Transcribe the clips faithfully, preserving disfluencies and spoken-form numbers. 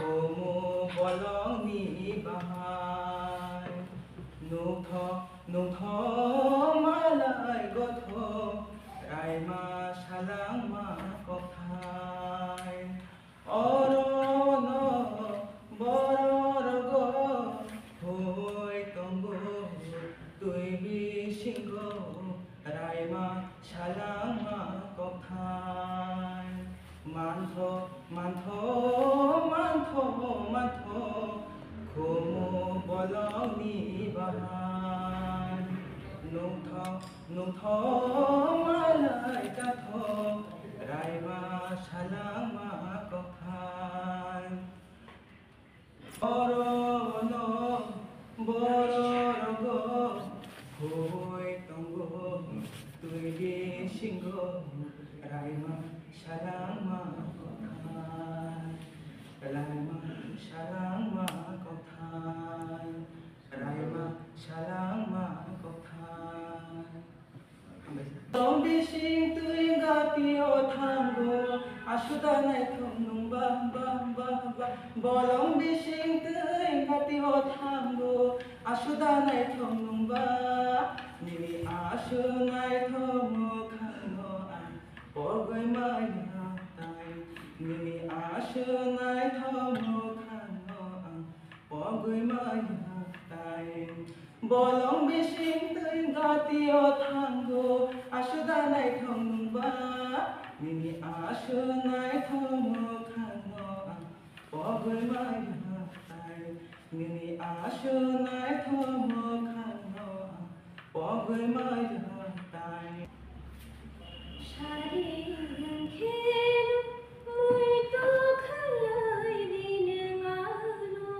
Omo bolongni bahai. Nungtho, nungtho malai gotho, raima salangma kokthai. Orono bororogo hoi tongo, twi bisingo raima salangma kokthai. Mantho, mantho, mantho, mantho, khumu bolongni bahai. Nungtho, nungtho, malai tatho, raima salangma kokthai. Orono bororogo hoi tongo, twi bisingo raima salangma kokthai, raima salangma kokthai, raima salangma kokthai. Tong bising twi gati o thango, asuda naithok nung ba, ba, ba, ba. Bolong bising twi gati o thango, asuda naithok nung ba. Nini asu naithok mwkhangno ang pogwi maya tai. Nini asu naithok mwkhangno ang pogwi maya tai. Bolong bising twi gati o thango, asuda naithok nung ba. Nini asu naithok mwkhangno ang pogwi maya tai. Nini asu naithok mwkhangno ang pogwi maya tai. Sari hwnkhe muitu khailai di nwng ano.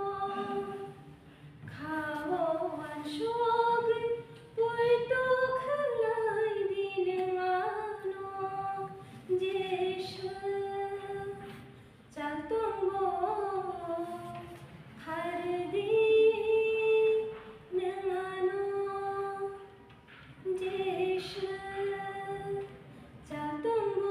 Khao wansugwi puitu khailai di nwng ano, Jisu. Chal tongbo khardi nwng ano, Jisu. Chal tongbo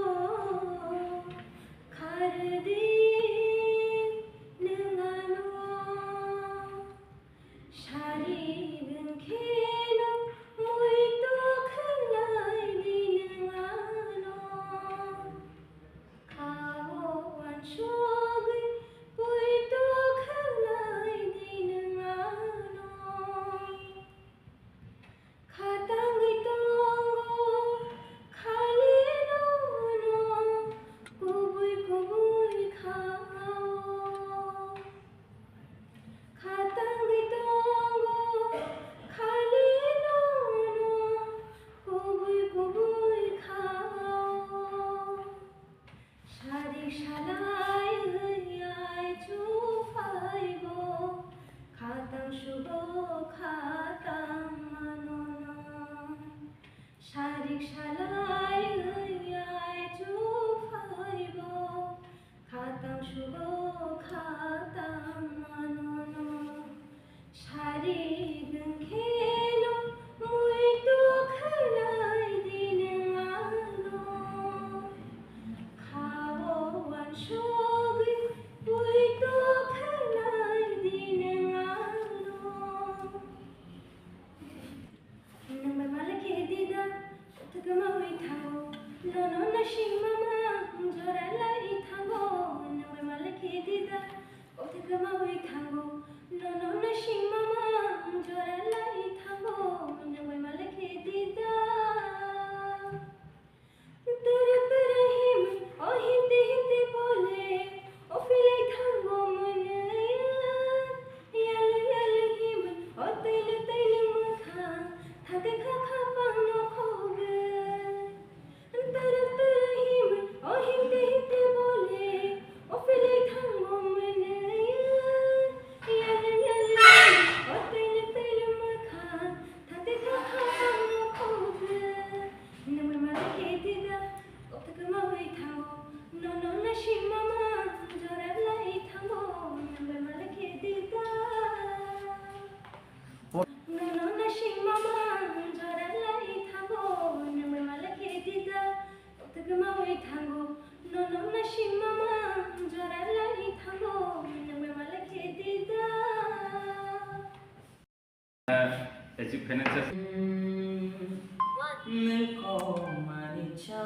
Nwng kokmani cha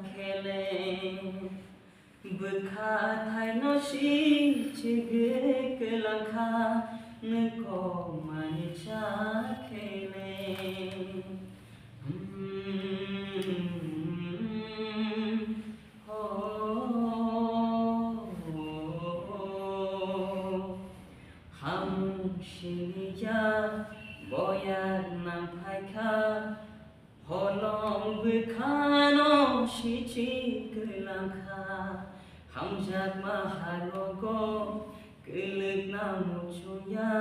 khele, bwkha thaino si chigwi kwlangkha, nwng kokmani cha khele. Hamung siniya boyar nang phaikha, holong bwkhano sichi kwlangkha, hamjakma halogo kwlwkna muchungya,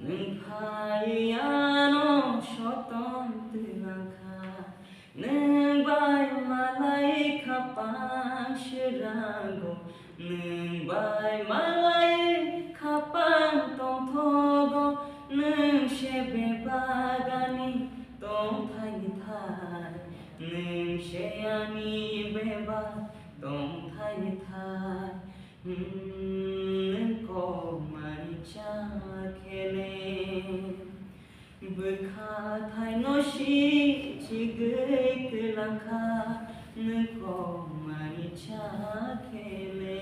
nwng phaiya ano soton twlangkha. Nwng bai malai khapang swrango, nwng bai malai khapang tongthogo, nwng se bebak ani tongthaini thai, nwng se ani bebak tongthaini thai. Nwng kokmani cha khele, bwkha thaino si chigwi kwlangkha, nwng kokmani cha khele.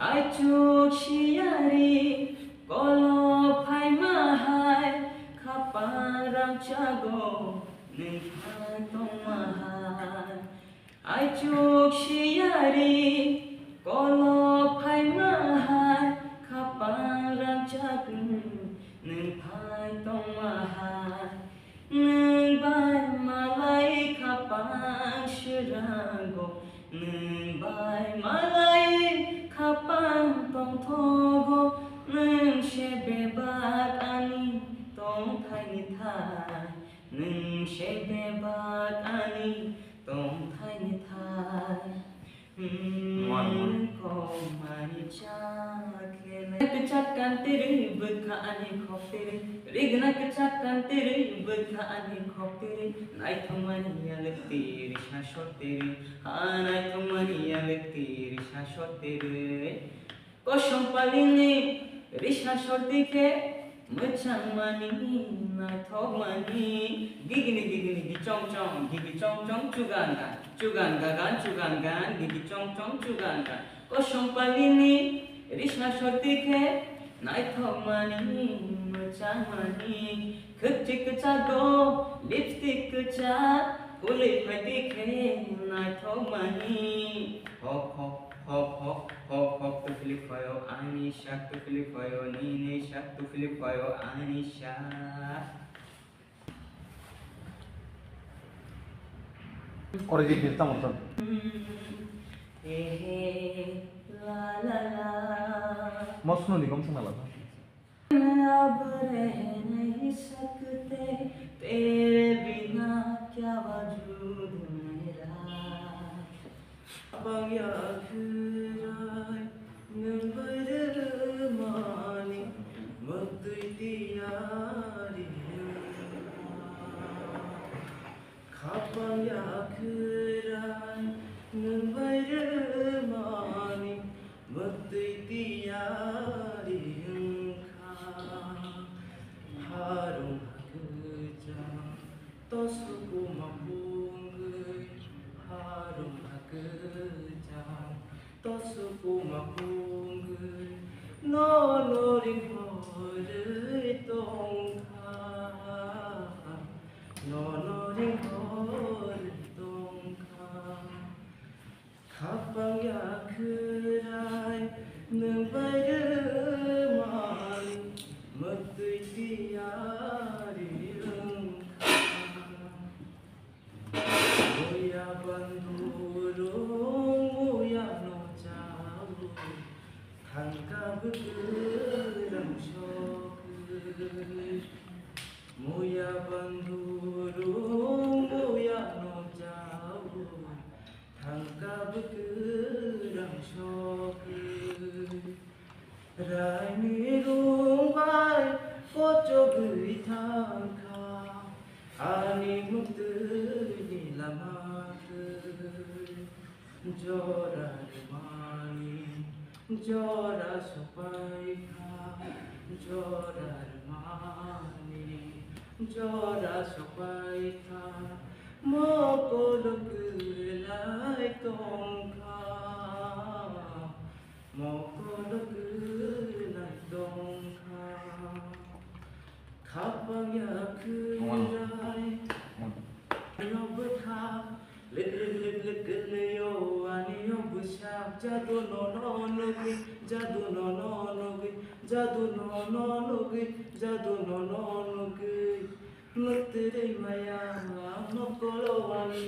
Aichuk siyari kolo phaima hai, khapang rangchago nwng phai tongma hai. Aichuk siyari kolo phaima hai, khapang rangchak nwng phai tongma hai. Nwng bai malai khapang swrango, nwng bai malai khapang tongthogo, nwng se bebak ani tongthaini thai. Nwng se bebak ani tongthaini thai. Nwng kokmani cha khele. Kwchak kan tiri bwkha ani khok tiri. Rigna kwchak kan tiri bwkha ani khok tiri. Naithokmani yalwk tiri sasor tiri. Ha naithokmani yalwk tiri sasor tiri. Kosom palini risa sorti khe mwchangmani, naithokmani, gigini gigini gichong chong, gigi chong chong, chugan gan, chugan ga gan, chugan gan, gigi chong chong, chugan gan. Kosom palini risa sorti khe naithokmani, mwchangmani, khwkchik kwchak go, lipstick kwchak, puli phaidi khe naithokmani. Hok hok. Hok hok hok hok tufili phaio ani sak tufili phaio nini sak tufili phaio ani sak. Oro di bir tamo ton. He he la la la. Mosno ni gom sana la. अब रह नहीं सकते, तेरे बिना क्या वजूद मेरा। Bang ya khurai nwng bai rwmani mwktwi tiyari wngkha. Khapang ya khurai nwng bai rwmani mwktwi tiyari wngkha. Harung hakcha tosuku mapungwi, harung hakcha tosuku mapungwi, nono ringhorwi tongkha. Nono ringhorwi tongkha. Khapang ya khurai nwng bai rwmani mwktwi tiyari wngkha. Muya bandhu rung muya no chao. Thangka bwkha rang sokwi. Muya bandhu rung muya no chao. Thangka bwkha rang sokwi. Raini rung bai kochogwi thangkha. Ani mwktwini lama twi. Jora rwmani jora sopaikha, Jora rwmani jora sokpai kha, mokol kwlai tong kha, mokol kwlai tong kha. Khapang ya kwlai no bwkha. Lik lik lik lik kwlwio ani o bwsa, jadu no no nugwi, jadu no no nugwi, jadu no no nugwi, jadu no no nugwi. Mwtwrwi maya mokolo ani,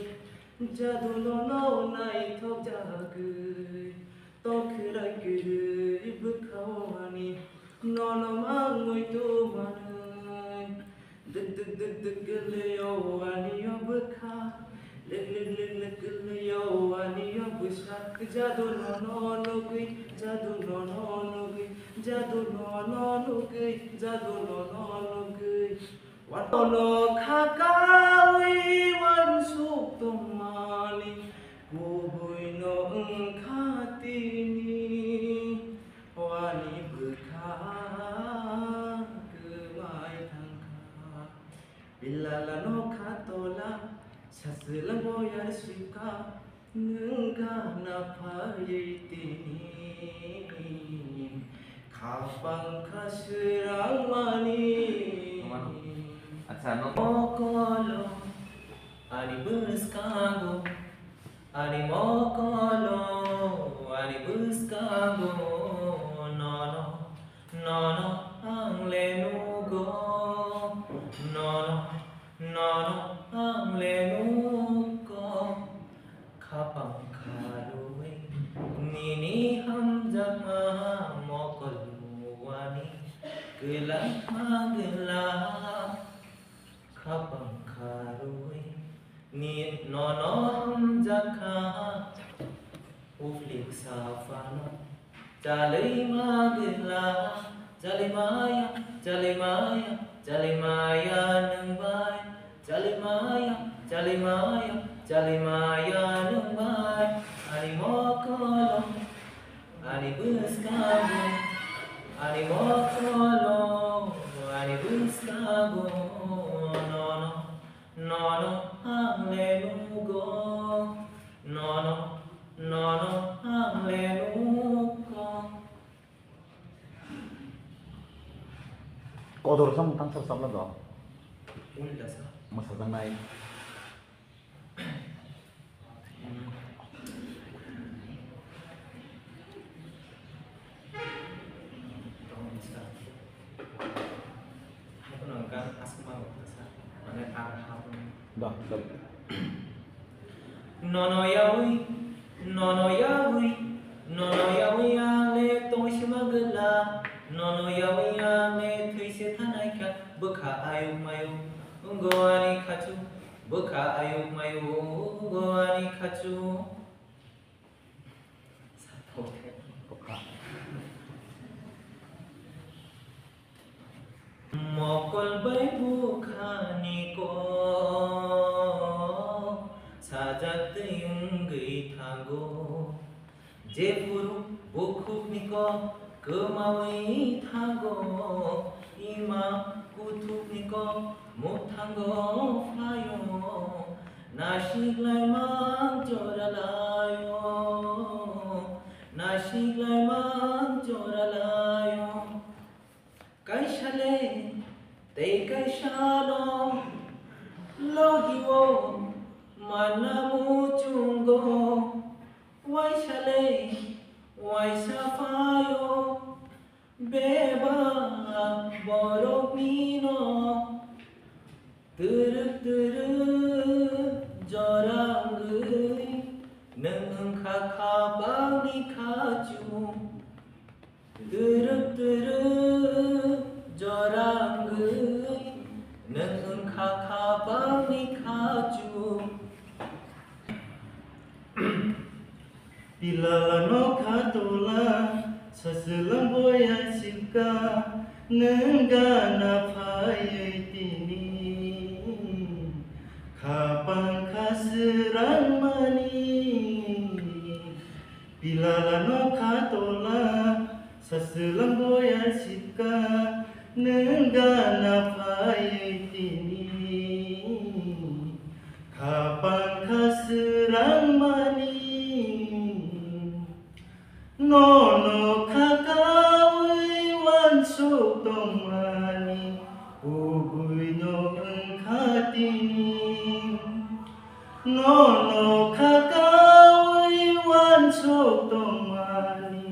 jadu no no naithok jagwi. Tongkhwrai kwrwi bwkhao ani, nono mangwi tongmanwi. Dik dik dik dik kwlwio ani o bwkha, lik lik lik lik kwlwio ani o bwsa. Jadu nono nugwi, jadu nono nugwi, jadu nono nugwi, jadu nono nugwi. Wanono khakaui wansuk tongmani, kubuino wngkha tini, ani bwkha kwmai thangkha. Bilala no khatola, saswla boyar sika, nwng gana phaiwi tini, khapang kha swrangmani. Acha, no. Mokolo, ani bwskango, ani mokolo, ani bwskango, nono, nono ang le nugo, nono, nono ang le nugo. Khapang kharwi nini hamjakma mokol muani kwlangma gwla. Khapang kharwi ni nono hamjakha uflik saphano. Chaliwi ma gwla, chaliwi maya, chaliwi maya, chaliwi maya nwng bai. Chaliwi maya, chaliwi maya, chaliwi maya nwng bai. Ani mokolo, ani bwskango, ani mokolo, ani bwskango, nono, nono ang le nugo, nono, nono ang le nugo. Kodor sa mutang sar sabla do. Uli dasa. Masajaknai. Haikhe no gan aswk mano dasa. Mane ar hapung. Da, da. Nono yawi, nono yawi, nono yawi ang le tongwi sima gwla, nono yawi ang le thwi se thanai kha, bwkha ayuk mayuk wngo ani khachu, bwkha ayuk mayuk wngo ani khachu. Mokol bai bwkhani kok sajak twi wngwi thango. Jephuru bukhukni kok kwmawi thango, ima kuthukni kok mwthango phaio. Nasiklaimang joralaio, nasiklaimang joralaio. Kaisa le tei kaisa no logi o manna muchungo, waisa le waisa phaio bebak borokni no. Twrwk twrwk jora wngwi nwng wngkha khapangni khachu. Twrwk twrwk jora wngwi nwng wngkha khapangni khachu. Pilala nokha tola, saswlang boya sibka, nwng gana phaiwi tini. Khapang kha swrangmani. Pilala nokha tola, saswlang boya sibka, rangmani. Nono khakaui wansuk tongmani, kubuino wngkha tini. Nono khakaui wansuk tongmani,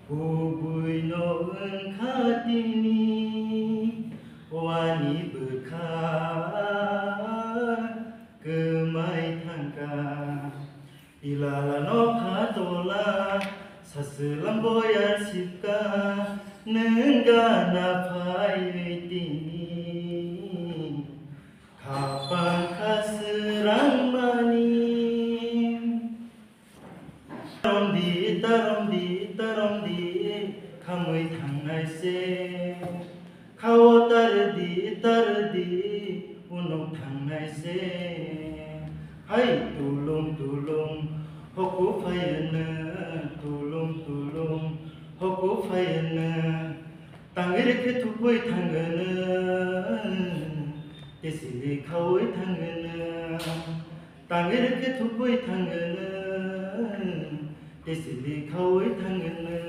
kubuino wngkha tini. Wani bwkha kwmai thangkha. Ilala nokha tola, saswlang boyar sipka, nwng gana phaiwi tini, khapang kha swrangmani. Taromdi, taromdi, taromdi, khamwi thangnai se. Khao tardi, tardi, unuk thangnai se. Hai tulung tulung, hoku phaiyano, tulung tulung, hoku phaiyano. Tangwi rikhe thupui thangano, tesili khaui thangano. Tangwi rikhe thupui thangano, tesili khaui thangano.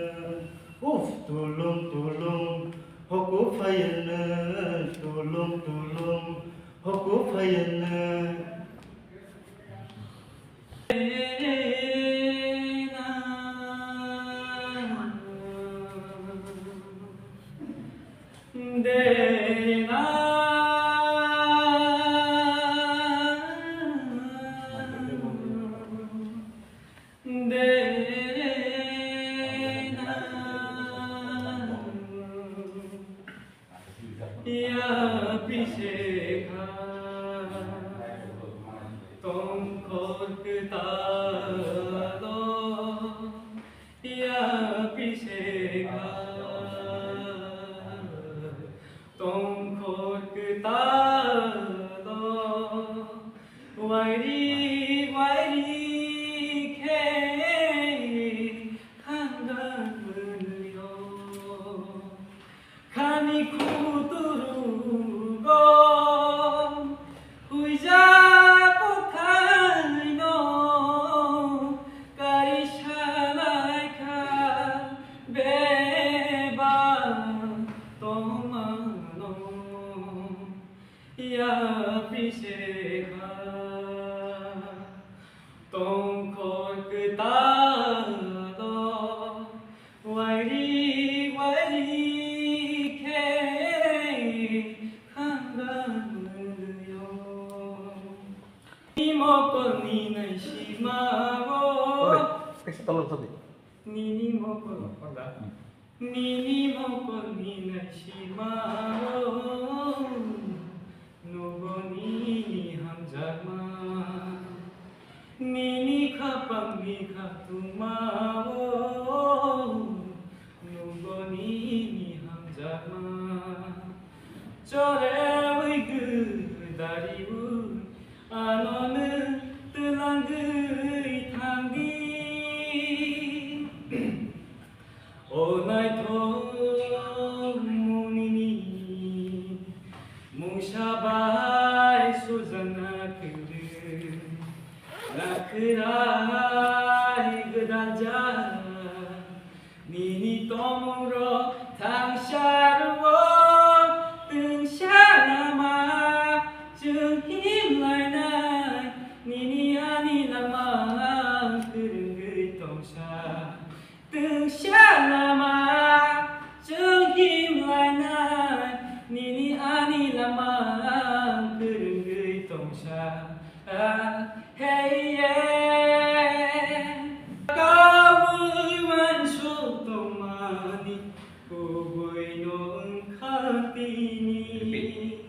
Uf, tulung tulung, hoku phaiyano, tulung tulung, hoku phaiyano. Ya pisekha tongkhor kwtalo, ya pisekha tongkhor kwtalo, wairi wairi khe thangwi mwnwio. Khani khuturugo huijak khaino kari salaikha bebak tongmano. Ya pisekha tongkhor kwtalo, wairi wairi khe khangga mwnwio. Nini mokolni naisima o. Oi, kaisa tolong sadi. Nini mokol, hmm. Nini mokolni naisima o, nugo nini hamjakma. Nini khapangni khatungma o, nugo nini hamjakma. Chorewi gwdariwi ano nwng twlangwi thangdi. O naithok mungni mungsa bai sujakna kwrwi, na kwrai gwdal jak. Nini tongmungrok thangsa rwo, twngsa lama chwng himlainai. Nini ani lama kwrwngwi tongsa. Twngsa lama chwng himlainai, nini ani lama kwrwngwi tongsa. Ah, hey, yeah. Kaui uansuk tongmani kubuino wngkha tini. Repeat.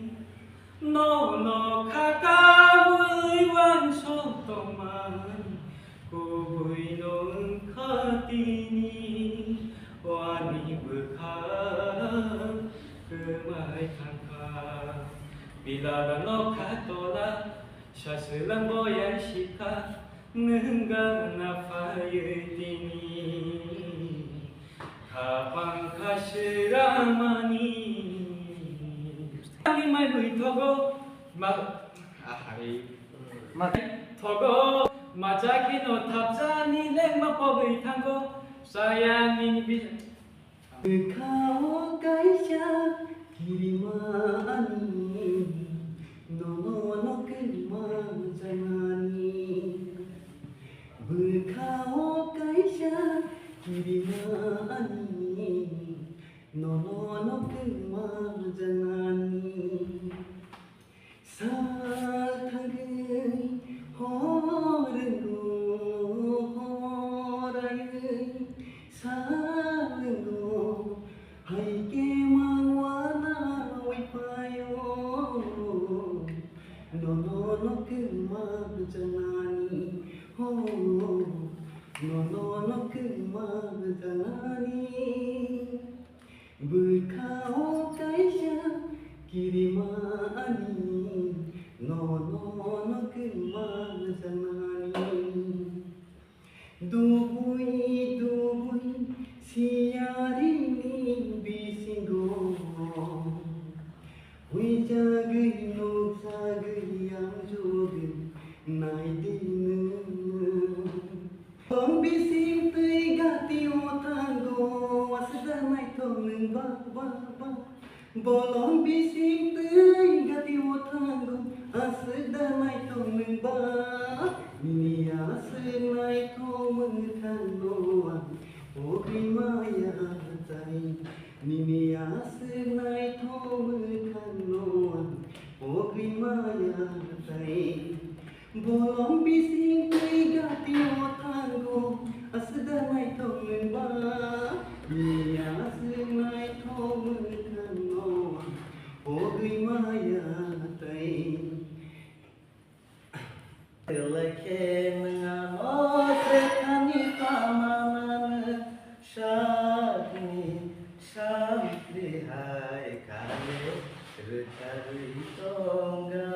Nono khakaui uansuk tongmani kubuino wngkha tini, o ani bwkha kwmai thangkha. Bilala nokha tola, saswlang boyar sikha, nwng gana phaiwi tini. Khapang kha swiramani. Ani mai bui thogo, ma, ahari. Ma thogo. Macha kheno thapsa ni lengma pogwi thango, saya nini bi- Bwkha-o kaisa kirima ani, nono no kwma janani. Bwkha-o kaisa kirima ani, nono no kwma janani. Sal thangwi hor wngo, hor aywi sal wngo, hai khe mangwana wi phaio, nono no kwma janani, ho, nono no kwma janani. Bwkha-o kaisa kirima ani, nono no kwma janani. Dubui dubui siyarini bisingo, huijagwi nukjagwi amjogwi naidi nwng. Bolong bising twi gati o thango, aswk da naithok nwng ba, ba, ba. Bolong bising twi gati o thango, aswk da naithok nwng ba. Nini aswk naithok mwthangno ang pogwi maya tai. Nini aswk naithok mwthangno ang pogwi maya tai. Bolong bising twi gati o thango, aswk da naithok nwng ba. Nini aswk naithok mwthangno ang pogwi maya tai. Belai khe nwng ano sekhani tama nang sakni sakni hai kale rwcharwi tongkha.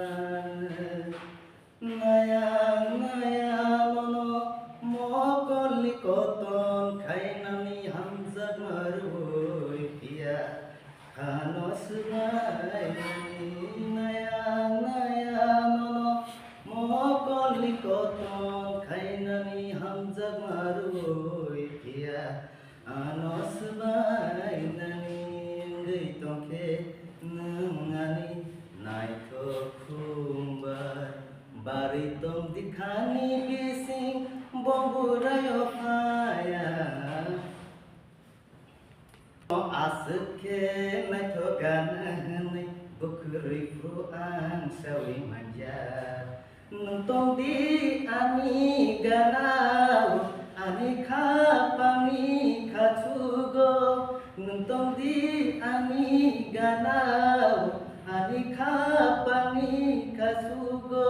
Naya naya nono mokolni koton khainani hamjakma rwui phiya. Ano swbai naya naya nono mokolni koton khainani hamjakma rwui phiya. Ano swbai nani wngwi tongkhe nwng ani naithok khumbai. Bari tong dikhani bising bongburai o phaya. Aswk khe naithok gana hwnwi bwkhwrwi phuru ang saui manya. Nwng tong di ani ganao, ani khapangni khachugo. Nwng tong di ani ganao, ani khapangni khachugo.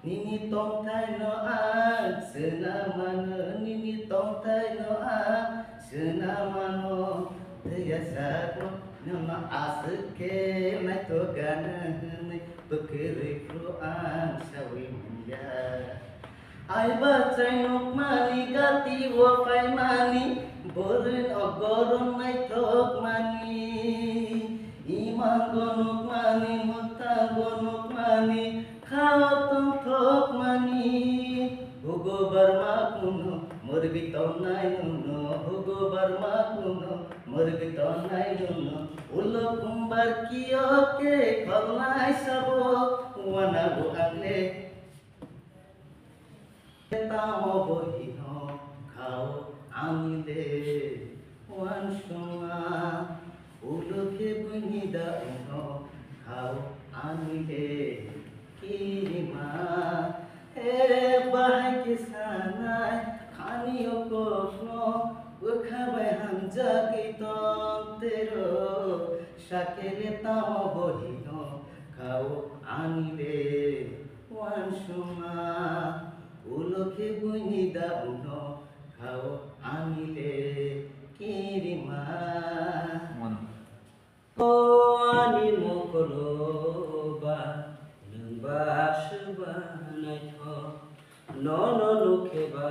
Nini tongthaino ang swnamano, nini tongthaino ang swnamano. Thwiya sakno nono aswk khe naithok gana hwnwi bwkhwrwi phuru ang saui manya. Ai bachai nukmani gati o phaimani, bwrwino goron naithokmani. Imango nukmani, mwtango nukmani, khao tongthokmani. Hugo barma kuno, murbi tongnai nuno, hugo barma kuno, murbi tongnai nuno. Ulo kumbar kiyo khe kholnai sabo, wana bo angle. Tamo bo hino khao ani le wansuma, ulo khe buini da uno khao ani le kirima. He bahai khe sanai khani o kokno bwkha bai hamjagwi tong tero, sakele tamo bo hino khao ani le wansuma, ulo khe buini da uno khao ani le kirima. Mano. O ani mokolo ba, nwng ba swba naithok, nono nukhe ba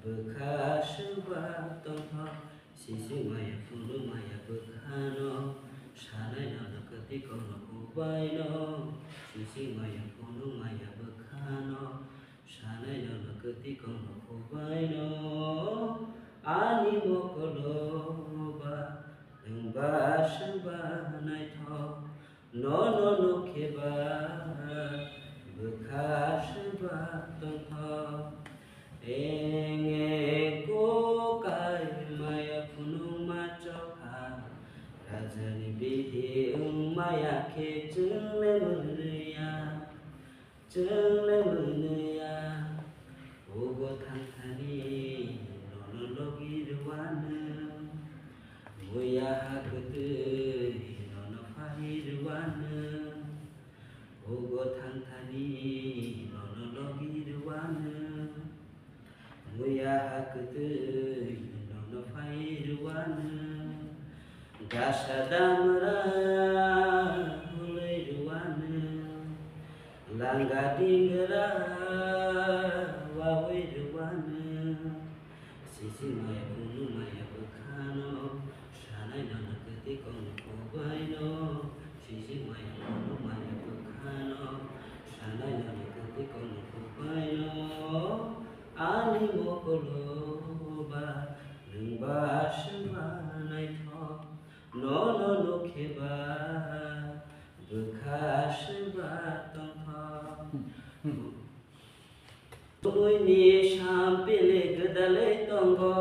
bwkha swba tongthok. Sisi maya phunuk maya bwkhano, sanai nono kwtwi kono kubaino. Sisi maya phunuk maya bwkhano, Sanai nono kwtwi kokno khubaino, ani mokolo ba nwng ba swngba naithok. Nono nukhe ba bwkha swngba tongthok. Eng eng kok kai maya phunukma chokha, rajani bihi wngmaya khe chwng le mwnwiya. Chwng le mwnwiya, hugo thangthani nono logi rwano. Muya ha kwtwi nono phai rwano, hugo thangthani nono logi rwano. Muya ha kwtwi nono phai rwano, gasa damra hulwi rwano, langa dingra wawi rwano. Sisi maya phunukmaya bwkhano, sanai nono kwtwi kokno khubaino. Sisi maya phunukmaya bwkhano, sanai nono kwtwi kokno khubaino. Ani mokolo ba nwng ba swngba naithok, nono nukhe ba bwkha swngba tongthok. Sumuini sampili gwdalwi tongo,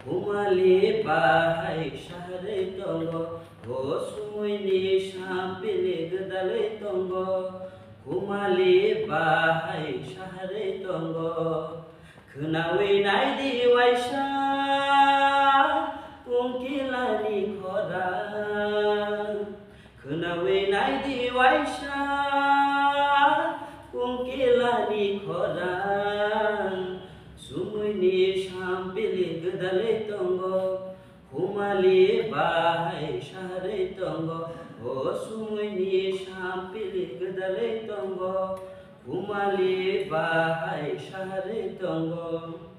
khumali bahai saharwi tongo. O sumuini sampili gwdalwi tongo, khumali bahai saharwi tongo. Khwnawi naidi waisa kungkilani khorang. Khwnawi naidi waisa kungkilani khorang. Sumuini sampili gwdalwi tongo, khumali bahai saharwi tongo. O sumuini sampili gwdalwi tongo, khumali bahai saharwi tongo.